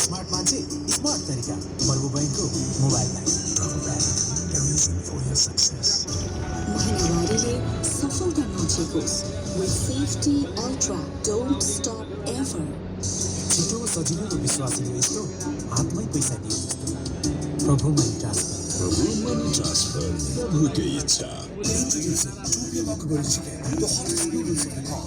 Smart मान्छे smart तरिका प्रभु बैंकको मोबाइल बैंक प्रभु bank everything for your success महानगरीले सफलता नछेकोस् with safety ultra don't stop ever छिटो सजिलो र विश्वासिलो यस्तो हातमै पैसा दिए जस्तो प्रभु मनी ट्रान्सफर प्रभुकै इच्छा Introducing 2 PM Akbar chicken, the hottest noodles of the car.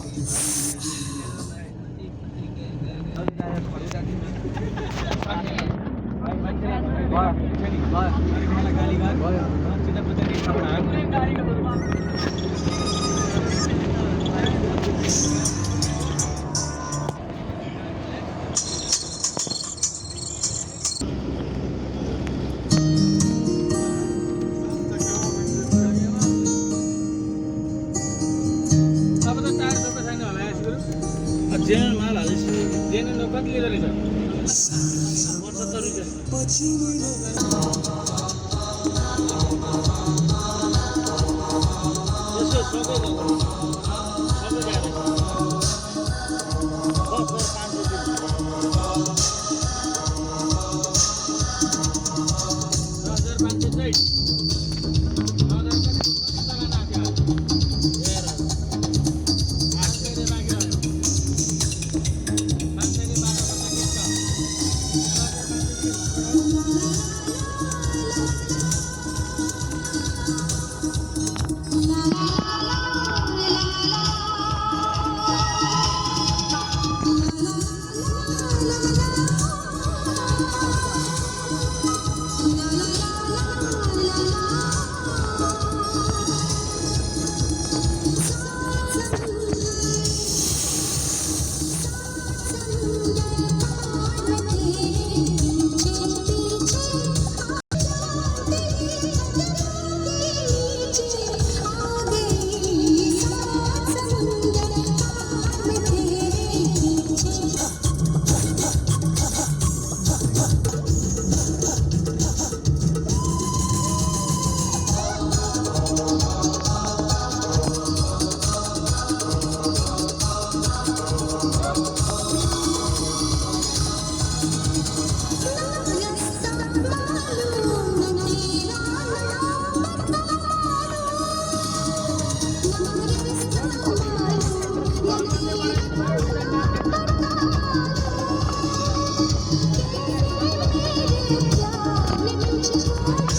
General माल हालेछ जेनरल कति लिएर रहेछ 75 Thank you.